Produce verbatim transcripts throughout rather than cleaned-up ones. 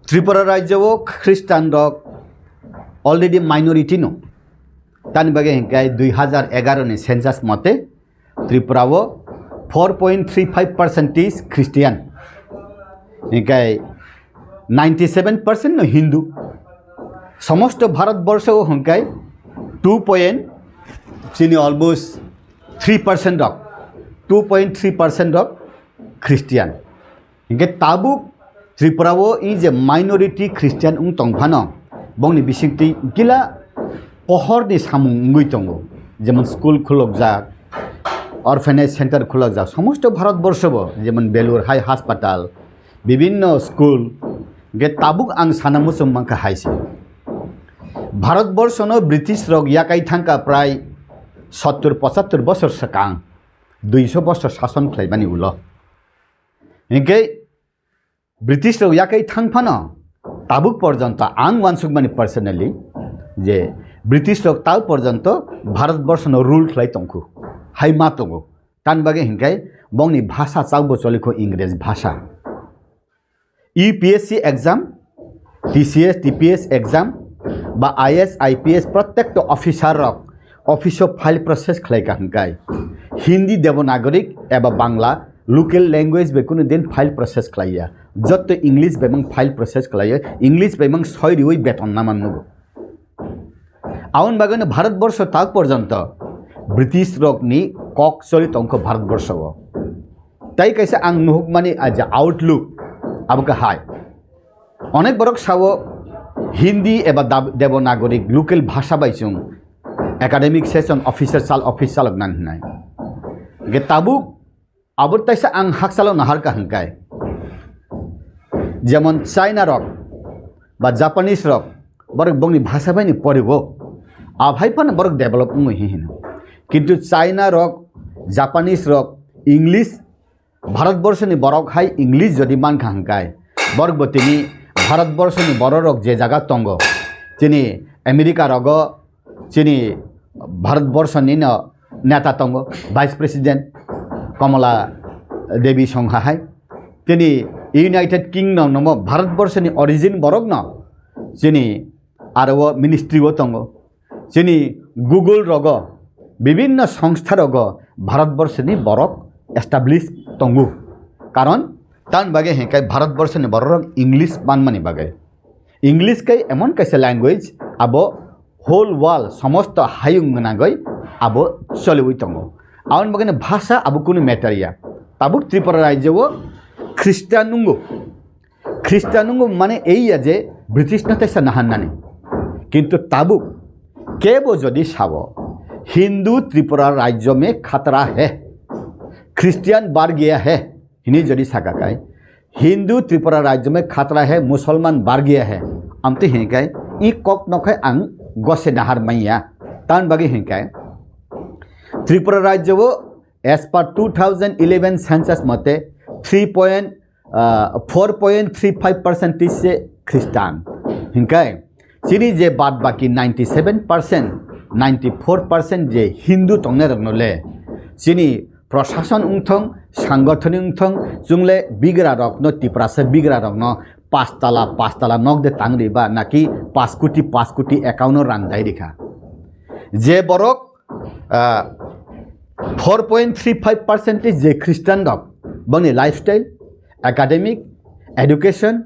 Tripura rajyo o Christian rok already minority no. Tani bagwi hinkhe dui hazar egaro ni census mote Tripura o four point three five percent is Christian. Hinkhe ninety seven percent no Hindu. Somosto Bharat borsho o hinkhe two point chini almost three percent rok, two point three percent rok Christian. Hinkhe tabuk Tripura o i je minority Christian wng tong phano, bongni bisingtwi gila pohorni samung wngwi tongo, jemon school khulokjak, orphanage center khulokjak, somosto Bharat borsho bo, jemon Belur High Hospital, bibinno school, hinkhe tabuk ang sana muchung mankha hai se. Bharat borsho no British rok yakai thangkha prai sottur pochattur bosor swkang, duiso bosor sason khlaimani ulo. Hinkhe British rok yakai thang phano tabuk porjonto ang uansukmani personally je British rok tabuk porjonto Bharat borsho no rule khlai tongkhu, hai ma tongo. Tani bagwi hinkhe bongni bhasha chaubo cholikho Ingres bhasha. U P S C exam, T C S, T P S exam ba I A S, I P S protekto officer rok office o file process khlai ka hwnkhe Hindi, Devanagari eba Bangla local language bai kunu din file process khlai ya. Jotto English bai mang file process khlai ya. English bai mang soi riwi beton naman nugo. Aboni bagwino Bharat borsho tak porjonto British rokni kok choli tongkho Bharat borsho o. Tai kaisa ang nuhukmani a je outlook abo khe hai. Onek borok sao Hindi eba Dab-, Devanagari local bhasha bai chwng academic session officer sal office salok nang hinai. Ge tabuk abo taisa ang hakchalo naharka hwnkhe. Jemon China rok ba Japanese rok borok bongni bhasha bai ni poribo. Aphai phano borok develop wngwi hi hino. Kintu China rok, Japanese rok, English Bharat borsho ni borok hai English jodi mankha hwnkhe, borok bo tini Bharat borsho ni borok rok je jaga tongo, chini America rogo, chini Bharat borsho ni no neta tongo, Vice President Kamala Devi songha hai, chini United Kingdom no mo Bharat borsho ni origin borok no chini aro o ministry o tongo. Chini Google rogo, bibinno songstha rogo Bharat borshoni borok establish tongo. Karon, tamni bagwi hinkhe Bharat borshoni borok rok English manmani bagwi. English khe emon kaisa language, abo whole world, somosto hayung gwnangwi abo choliwi tongo. Aboni bagwino bhasha abo kunu matter ya. Tabuk Tripura rajyo o Christian nungo. Christian wngwi mane ei ya je British no teisa nahan nani. Kintu tabuk kebo jodi sabo, "Hindu Tripura rajyo mein khatra hai, Christian bar gaya hai," hini jodi saka kai, "Hindu Tripura rajyo mein khatra hai, Musalman bar gaya hai," amte hini kai, i kok no khai ang gose nahar manya. Tamni bagwi hini kai, Tripura rajyo o as per two thousand eleven census mote three point, ah, four point three five percent se Christian. Hinkai, chini je bad baki ninety seven percent, ninety four percent je Hindu tongnai rokno le, chini prashason wngthong, sangothoni wngthong, chwngle bigra rokno, Tiprasa bigra rokno pas tala, pas tala nok de tang riba, naki pas koti, pas koti account no rang dai rikha. Je borok ah, four point three five percent je Christian rok, bongni lifestyle, academic, education,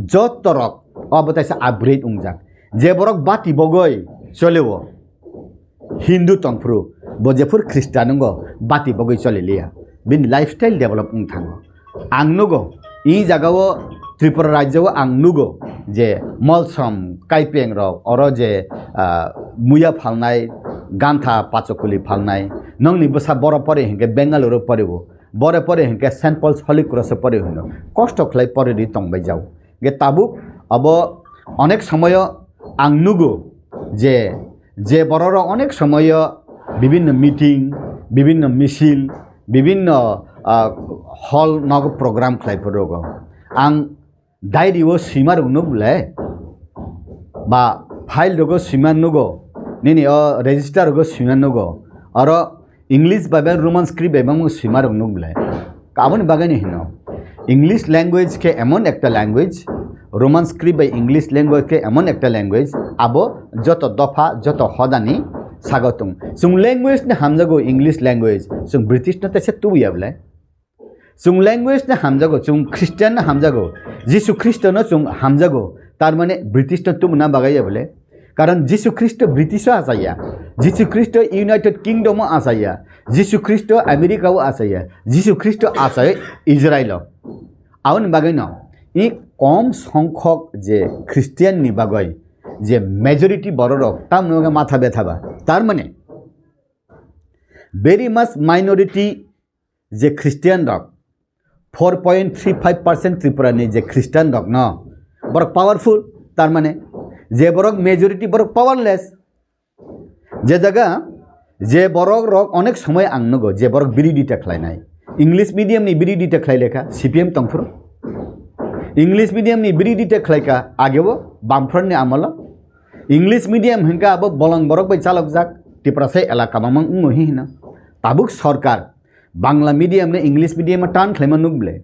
joto rok obo taisa upgrade wngjak. Je borok bati bogoi choleo, Hindu tongphuru, bo jephur Christian wngo, bati bogoi choliliya, bini lifestyle develop wng thango. Ang nugo, i jagao Tripura rajyo o ang nugo je Molsom, Kaipeng rok, oro je, ah, muya phalnai, gantha pachokuli phalnai, nongni bwsa boro pore hinkhe Bengaluru poribo, bore pore hinkhe Saint Paul's Holy Cross o pore hino, kosto khlai pore ri tongbai jao. Ge tabuk abo onek somoyo ang nugo je, je bororok onek somoyo bibinno meeting, bibinno misil, bibinno, ah, hall nogo program khlai phuru rogo. Ang diary o swima rok nuk le, ba file rogo swima nugo, nini o register rogo swima nugo, oro English bai bai Roman script bai bangma swima rok nuk le. Aboni bagwi ni hino, English language khe emon ekta language, Roman script bai English language khe emon ekta language, abo joto dopha, joto hodani sago tong. Chwng language ni hamjago English language, chwng British no teisa tubuya bole. Chwng language no hamjago, chwng Christian no hamjago, Jisu Khristo no chwng hamjago, tar mane British no tubuna bagaiya bole. Karon Jisu Khristo British o achaiya, Jisu Khristo United Kingdom o achaiya, Jisu Khristo America o achaiya, Jisu Khristo achai Israel o. Aboni bagwi no i kom songkhok je Christian ni bagwi je majority borok rok tamni bagwi matha betha ba. Tar mane very much minority je Christian rok, four point three five percent Tripura ni je Christian rok no borok powerful, tar mane je borok majority borok powerless. Je jaga je borok rok onek somoi ang nugo je borok biridita khlainai, English medium ni biridita khlai lekha C P M tongphuru, English medium ni biridita khlaika agebo Bamfront ni amolo. English medium hinkha abo bolong borok bai chalokjak, Tiprasa elaka mamang wngo hi hino. Tabuk sorkar Bangla medium no English medium o turn khlaima nukble.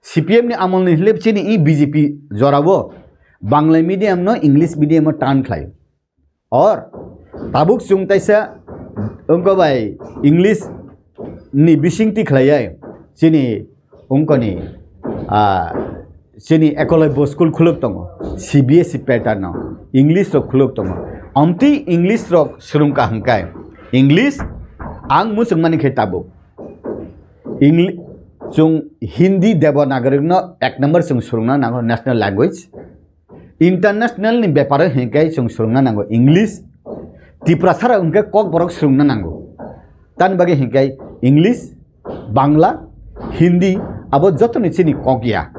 C P M ni amol ni hwlep chini i B J P jorao Bangla medium no English medium o turn khlai. Or tabuk chwng taisa wngko bai English ni bisingtwi khlaiwi chini wngkoni, ah, chini Eklavya school khuluk tongo, C B S E pattern no English rok khuluk tongo. Amtwi English rok swrwngkha hwnkhe English ang muchungmani khe tabuk English, chwng Hindi Devanagari no ek number chwng swrwngna nango, national language. International ni beparo hinkhe chwng swrwngna nango English. Tiprasa rok hinkhe Kokborok swrwngna nango. Tani bagwi hinkhe English, Bangla, Hindi abo jotoni chini kok ya.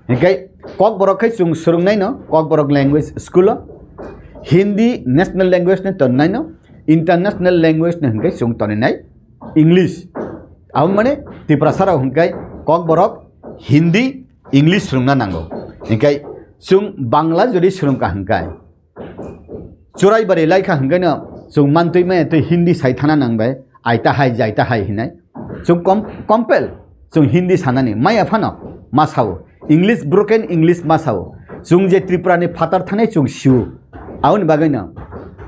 Hinkhe Kokborok khe chwng swrwngnai no Kokborok language school o, Hindi national language ni tongnai no, international language ni hinkhe chwng toninai English. Abo mane Tiprasa rok hinkhe Kokborok Hindi, English swrwngna nango. Hinkhe chwng Bangla jodi swrwngkha hinkhe, churai bari laikha hinkhe no chwng mantwi maya twi Hindi sai thana nang bai, aita hai, jaita hai hinai. Chwng com-, compel chwng Hindi sanani, maya phano ma sao, English, broken English ma sao. Chwng je Tripura ni phatar thanai chwng sio. Aboni bagwi no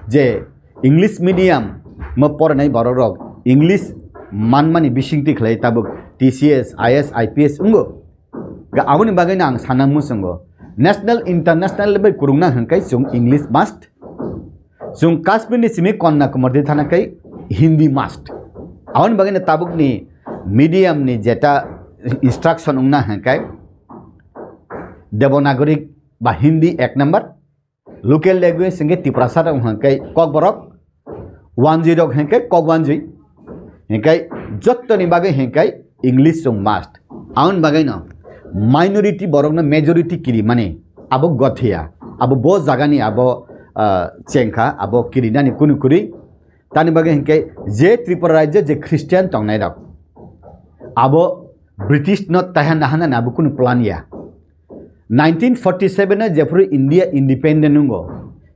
je English medium mo porinai borok rok English manmani bisingtwi khlai tabuk T C S, I A S, I P S wngo. Ga aboni bagwi no ang sana muchungo, national, international level kwrwngna hwnkhe chwng English must. Chwng Kashmir ni simi Kanyakumari thana khe Hindi must. Aboni bagwi no tabuk ni medium ni jeta instruction wngna hwnkhe Devanagari ba Hindi ek number, local language hinkhe Tiprasa rok hinkhe Kokborok, wanjwi rok hinkhe Kokwanjwi, hinkhe jottoni bagwi hinkhe English chwng must. Aboni bagwi no minority borok no majority kirimani abo gothiya, abo bo jagani abo, ah, chengkha, abo kirinani kunu kwrwi. Tani bagwi hinkhe je Tripura rajyo je Christian tongnai rok abo British no taiha nahanani abo kunu plan ya. Nineteen forty seven o jephuru India independent wngo,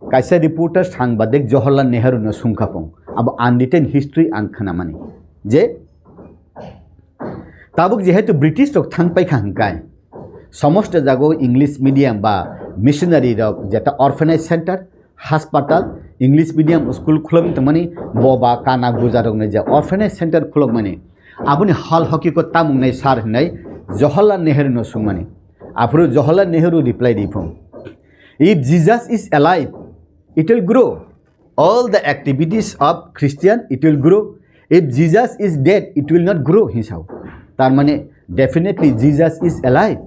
kaisa reporter sangbadik Jawaharlal Nehru no sungkha pung, abo unwritten history ang khnamani je tabuk jehetu British rok thang paikha hwnkhe somosto jago English medium ba missionary rok jeta orphanage center, hospital, English medium school khulok tongmani, boba kana guja rokni je orphanage center khulokmani, aboni hal hakiko tamung nai sir hinai Jawaharlal Nehru no sungmani. Aphuru Jawaharlal Nehru reply riphu, "If Jesus is alive, it will grow. All the activities of Christian, it will grow. If Jesus is dead, it will not grow," hinsao. Tar mane, definitely Jesus is alive.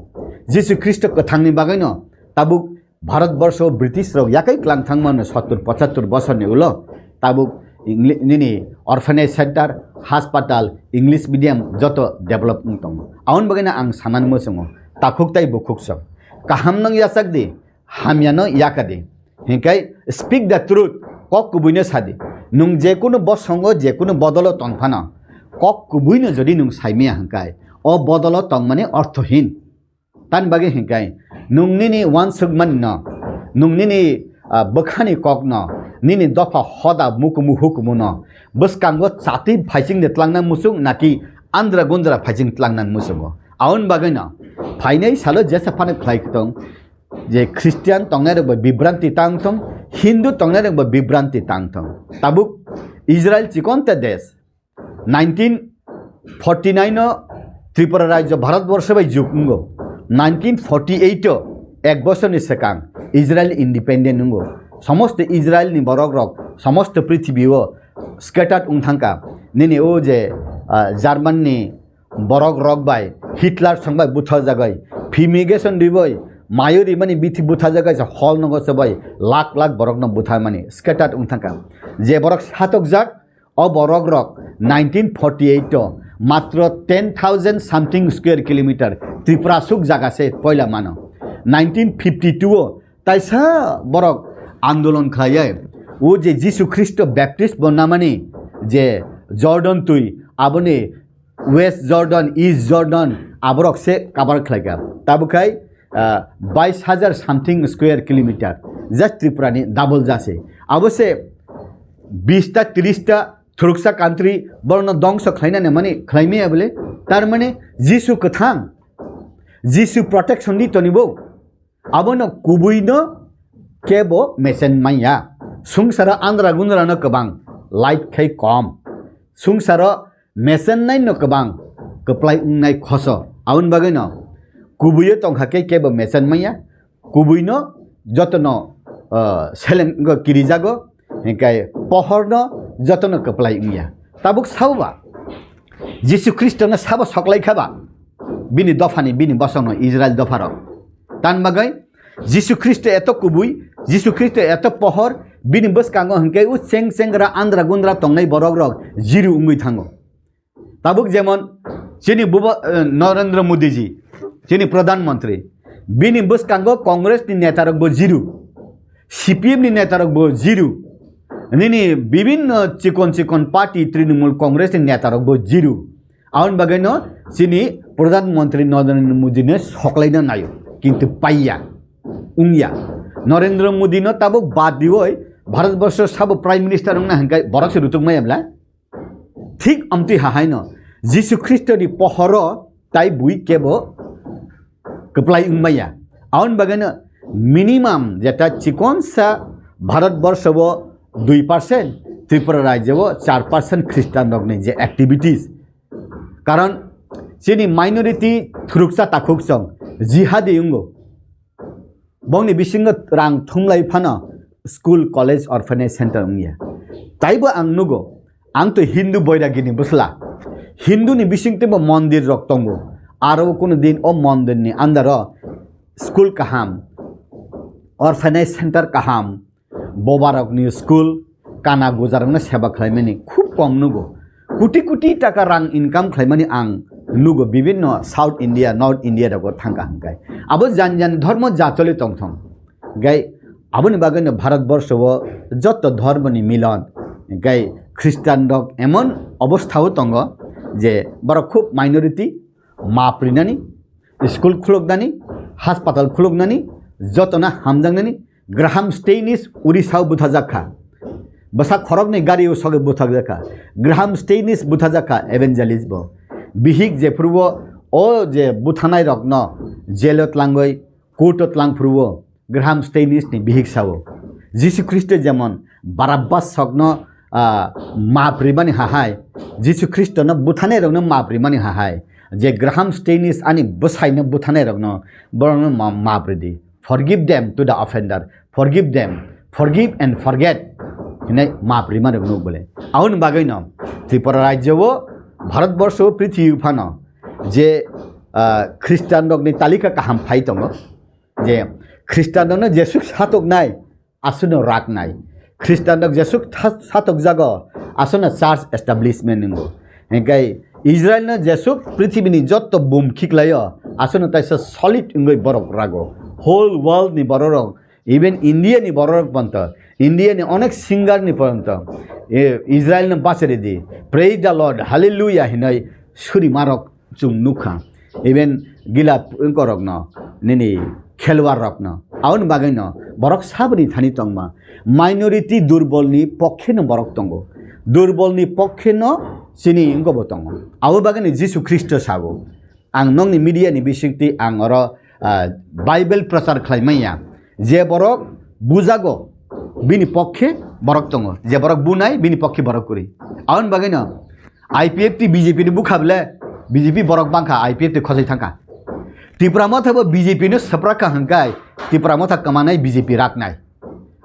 Jisu Khristo kwthangni bagwino tabuk Bharat borsho British rok yakai klang thangmano sottur pochattur bosorni ulo tabuk Engli-, nini orphanage center, hospital, English medium joto develop wng tongo. Aboni bagwino ang sanani muchungo, takhuk tai bukhuk sok. Kaham nang yachak di, hamya no yaka di. Hinkhe speak the truth, kok kubuino sadi. Nung jekunu bosongo, jekunu bodolo tongphano, kok kubuino jodi nung saimaya hinkhe, o bodolo tongmani orthohin. Tani bagwi hinkhe, nung nini wansukmani no, nung nini, ah, bwkhani kok no, nini dopha hoda mukumu hukumu no, bwskango chati phaiching de tlangna muchung naki andra gundra phaiching tlangna muchungo. Aboni bagwi no, phainai salo jesa phano khlai tong, je Christian tongnai rok bo bibranti tang thong, Hindu tongnai rok bo bibranti tang thong. Tabuk Israel chikonte desh. Nineteen forty nine o Tripura rajyo Bharat borsho bai juk wngo. Nineteen forty eight o ek bosorni swkang Israel independent wngo. Somosto Israel ni borok rok, somosto prithibi o scattered wng thangka. Nini o je, ah, German ni borok rok bai Hitler song bai butha jagai, fumigation ribai, mayo rimani bithi butha jagai se hol nogo se bai lakh lakh borok no butha mani scattered wng thangka. Je borok satok jak, o borok rok nineteen forty eight o matro ten thousand something square kilometer Tripura suk jaga se poila mano. Nineteen fifty two o taisa borok andolon khlaiya. O je Jisu Khristo Baptist bo namani je Jordan twi aboni West Jordan, East Jordan, aborok se cover khlaika. Tabuk khai, ah, bais hajar something square kilometer, just Tripura ni double jase. Abo se bis ta, tris ta, thuruksa country borokno dongso khlaina nemani khlaimaya bole. Tar mane Jisu kwthang, Jisu protection di tonibo. Abono kubuino kebo mesen manya. Sungsaro andra gundrano kwbang, light khai kom. Sungsaro mesen naino kwbang, kwplai wngnai khoso. Aboni bagwino kubuio tongkha khe kebo mesen manya. Kubuino jotono, ah, seleng go kirijago, hinkhe pohorno jotono kwplai wngya. Tabuk sabo ba Jisu Khristono sabo soklai kha ba? Bini dophani, bini bosongno Israel dopharok. Tan bagwi Jisu Khristo eto kubui, Jisu Khristo eto pohor, bini bwskango hinkhe o cheng chengra andra gundra tongnai borok rok zero wngwi thango. Tabuk jemon chini bubo, eh, Narendra Modi ji, chini Pradhan Mantri, bini bwskango Congress ni neta rok bo zero, C P M ni neta rok bo zero, nini bibinno chikon chikon party Trinamool Congress ni neta rok bo zero. Aboni bagwino chini Pradhan Mantri Narendra Modi no soklaina naio, kintu paiya, wngya. Narendra Modi no tabuk bad diwi Bharat borsho sabo Prime Minister wngna hinkhe borok se rutuk maya bla? Thik amtwi hahaino Jisu Khristo ni pohoro tai bui kebo kwplai wngmaya. Aboni bagwino minimum jeta chikonsa Bharat borsho bo dui percent, Tripura rajyo bo char percent Christian rokni je activities. Karon chini minority thuruksa takhuk song jihadi wngo. Bongni bisingo rang thumlai phano school, college, orphanage center wngya. Taibo ang nugo, ang to Hindu boiragini bwsla. Hindu ni bising tebo mondir rok tongo. Aro kuno din o mondir ni andaro school kaham, orphanage center kaham, bobarokni school, kana gujarokno seba khlaimani khub kom nugo. Kuti kuti taka rang income khlaimani ang nugo bibinno South India, North India rogo thangka hwnkhe. Abo jan jan dhormo ja choli tongthong. Gai aboni bagwino Bharat borsho o jotto dhormoni milon. Gai Christian rok emon obostha o tongo je borok khub minority, map rinani, school khuluknani, hospital khuluknani, jotona hamjaknani, Graham Staines Urisao buthajakha. Bwsa khoroknwi gario sogwi buthajakha. Graham Staines buthajakha evangelist bo. Bihik jephuru o, o je buthanai rokno jail o tlangwi, court o tlang phuru o Graham Staines ni bihik sao, Jisu Khristo jemon Barabbas sokno, ah, map rimani hahai, Jisu Khristo no buthanai rokno map rimani hahai, je Graham Staines ani bwsai no buthanai rokno borokno ma-, map ridi. Forgive them to the offender. Forgive them. Forgive and forget. Hinai map rima rok nuk bole. Aun bagwi no Tripura rajyo o, Bharat borsho o, prithibi phano je, ah, Christian rokni talika kaham phai tongo. Je Christian rokno jesuk satoknai, aswkno raknai. Christian rok jesuk tha-, satokjago, aswkno church establishment wngo. Hinkhe Israel no jesuk prithibini jotto bum khiklaio, aswkno taisa solid wngwi borok rago. Whole world ni borok rok, even India ni borok rok ponto, India ni onek singer ni ponto, e, Israel no bachari di, "Praise the Lord, Hallelujah" hinoi suri marok chwng nukha. Even gila wngkorokno, nini khelwar rokno. Aboni bagwino borok saboni thani tongma. Minority durbolni pokheno borok tongo. Durbolni pokheno chini wngkobo tongo. Abo bagwino Jisu Khristo sabo, "Ang nokni media ni bisingtwi ang oro ah, Bible prochar khlai manya. Je borok bujago, bini pokhe borok tongo. Je borok bunai, bini pokhe borok kwrwi. Aboni bagwino I P F T B J P ni bukha bole, B J P borok bangkha, I P F T khosoi thangkha. Tipra Motha bo B J P no swprak kha hwnkhe, Tipra Motha kwmanai, B J P raknai.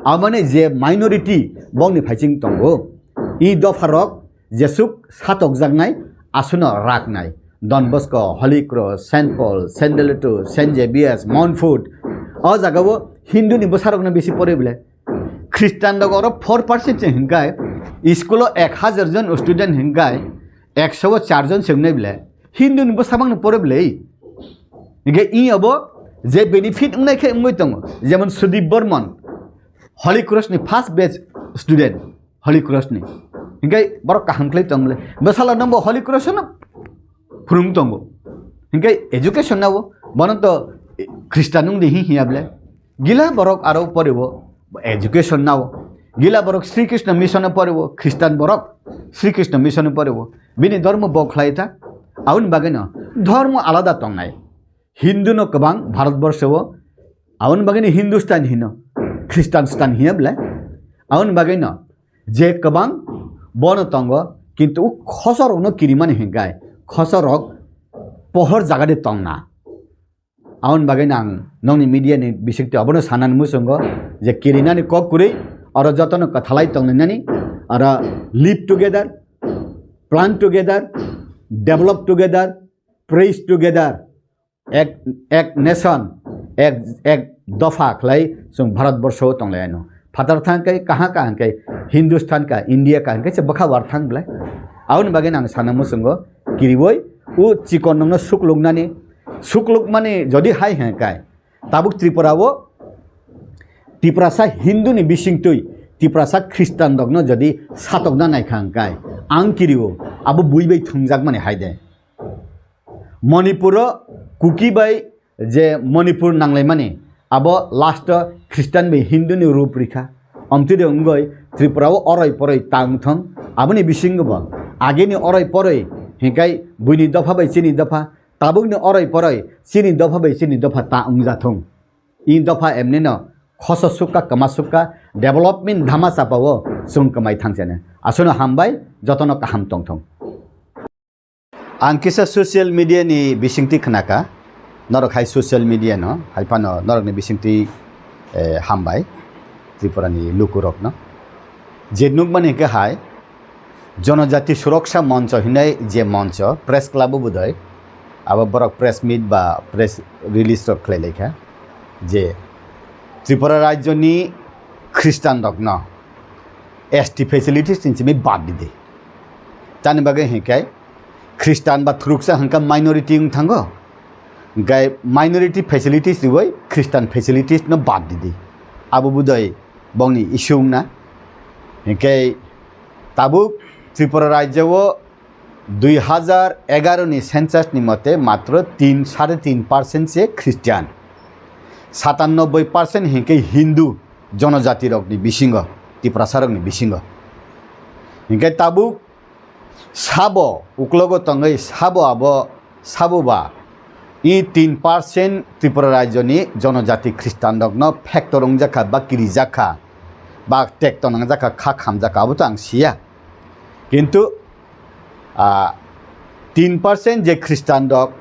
Aboni je minority, bongni phaiching tongo. I dopharok jesuk satokjaknai, asuno raknai. Don Bosco, Holy Cross, Saint Paul, Saint Deleto, Saint Xavier's, Montfort. O jagao Hindu ni bwsarokno bisi pore bole. Christian rok oro four percent se hwnkhe, school o ek hajar jon student hwnkhe, ekso o char jon se wngnai bole. Hindu ni bwsa bangno pore bole. Hwnkhe i obo je benefit wngnai khe wngwi tongo. Jemon Sudip Bormon, Holy Cross ni first batch student, Holy Cross ni. Hwnkhe borok kaham khlai tong bole. Bwsalo no bo Holy Cross no phwrwng tongo. Hwnkhe education nao, bono to Christian wng di hi hiya bole. Gila borok aro poribo education nao. Gila borok Sri Krishna mission o poribo, Christian borok Sri Krishna mission o poribo. Bini dhormo bo khlai ta. Aboni bagwi no dhormo alada tongnai. Hindu no kwbang Bharat borsho o. Aboni bagwi no Hindustan hino. Christian stan hiya bole. Aboni bagwi no je kwbang bono tongo, kintu o khosorokno kirimani hwnkhe khosorok pohor jagadi tongna. Aboni bagwi no ang nokni media ni bisingtwi abono sanani muchungo je kirinani kok kwrwi oro jotono kwthalai tonglainani, oro live together, plan together, develop together, praise together, ek, ek nation, ek, ek dopha khlai chwng Bharat borsho o tonglai ano. Phatar thang khe kaha kaha khe Hindustan ka, India ka hwnkhe se bwkha war thang bwlai. Aboni bagwi no ang sana muchungo kiriwi o chikon nokno sukluknani, suklukmani jodi hai hwnkhe tabuk Tripura o Tiprasa Hindu ni bisingtwi Tiprasa Christian rokno jodi satokna naikha hwnkhe ang kirio abo bui bai thwngjakmani hai de. Manipur o Kuki bai je Manipur nanglaimani, abo last o Christian bai Hindu ni rup rikha. Omtwi de wngoi Tripura o oroi poroi ta wngthong. Aboni bisingo bo ageni oroi poroi hinkai buini dopha bai chini dopha, tabukni oroi poroi chini dopha bai chini dopha ta wngjathung. I dopha emni no khoso sukha, kwma sukha, development dhama chapa o chwng kwmai thangchene. Aswkno hambai, jotono kaham tongthung. Ang kisa social media ni bisingtwi khnakha, norok hai social media no, hai phano norokni bisingtwi, eh, hambai, Tripura ni lukurokno. Je nukmani hwnkhe hai, Jonojati Suraksha Moncho hinwi je moncho, press club o budoi, abo borok press meet ba press release rok khlai laikha, je Tripura rajyo ni Christian rokno S T facilities ni simi bad di di. Tani bagwi hwnkhe Christian ba thuruksa hwnkha minority wng thango. Hwnkhe minority facilities riwi Christian facilities no bad di di. Abo budoi bongni issue wngna. Hwnkhe tabuk Tripura rajyo o dui hajar egaro ni census ni mote matro tin, sare tin percent se Christian. Satannobboi percent hwnkhe Hindu jonojati rokni bisingo, Tiprasa rokni bisingo. Hwnkhe tabuk sabo uklogo tongwi sabo abo sabo ba i tin percent Tripura rajyoni jonojati Christian rokno factor wngjakha ba kirijakha ba tekto nangjakha, kha khamjakha, abo to ang siya. Kintu, ah, tin percent je Christian rok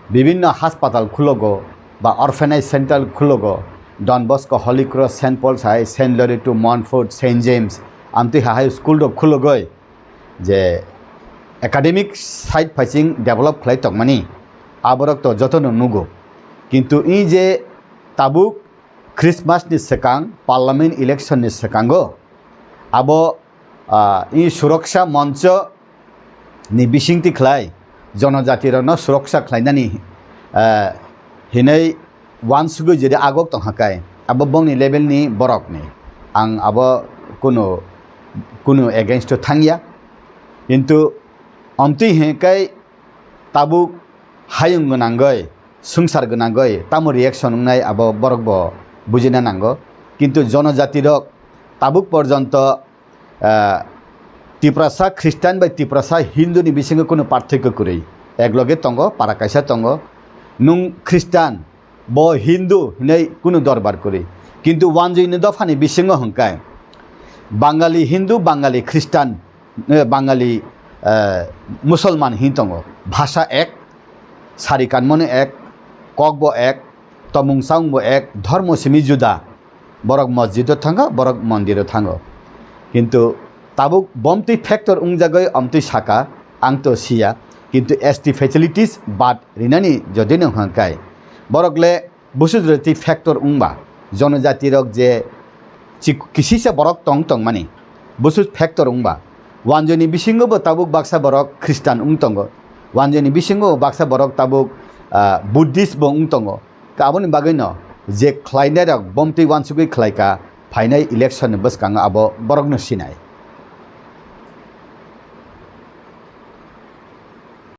bibinno haspatal khulogo ba orphanage center khulogo, Don Bosco, Holy Cross, Saint Paul's High, Saint Loreto, Montfort, Saint James, amtwi hahai school rok khulogoi je academic side phaising develop khlai tongmani, aborok to jotono nugo. Kintu i je tabuk Christmas ni swkang, parliament election ni swkango, abo, ah, i Suraksha Moncho ni bisingtwi khlai, jonojati rokno suraksha khlainani, ah, hinwi wansugwi jodi agok tongkha kai, abo bongni level ni borok ni. Ang abo kunu, kunu against o thangya. Kintu omtwi hwnkai tabuk hayung gwnangoi, swngchar gwnangoi tamo reaction wngnai abo borok bo bujina nango. Kintu jonojati rok tabuk porjonto, ah, Tiprasa Christian bai Tiprasa Hindu ni bisingo kunu parthoikyo kwrwi. Ek loge tongo, para kaisa tongo. Nung Christian, bo Hindu hinwi kunu dorbar kwrwi. Kintu Wanjui ni dopha ni bisingo hwnkhe Bangali Hindu, Bangali Khristan, eh, Bangali, eh, Musolman hin tongo. Bhasha ek, sari kanmoni ek, kokbo ek, tomung chamungbo ek, dhormo simi juda. Borok mosjido thango, borok mondiro thango. Kintu tabuk bomtwi factor wngjagwi omtwi saka, ang to siya. Kintu S T facilities bad rinani jodi no hwnkhe, borok le busu jodi factor wngba, jonojati rok je chik-, kisisa borok tong tongmani, busu factor wngba. Wanjoni bisingo bo tabuk baksa borok Khristan wng tongo. Wanjoni bisingo baksa borok tabuk, ah, Buddhist bo wng tongo. Ka aboni bagwi no je khlainai rok bomtwi wansugwi khlai ka, phainai election ni bwskango abo borok no sinai.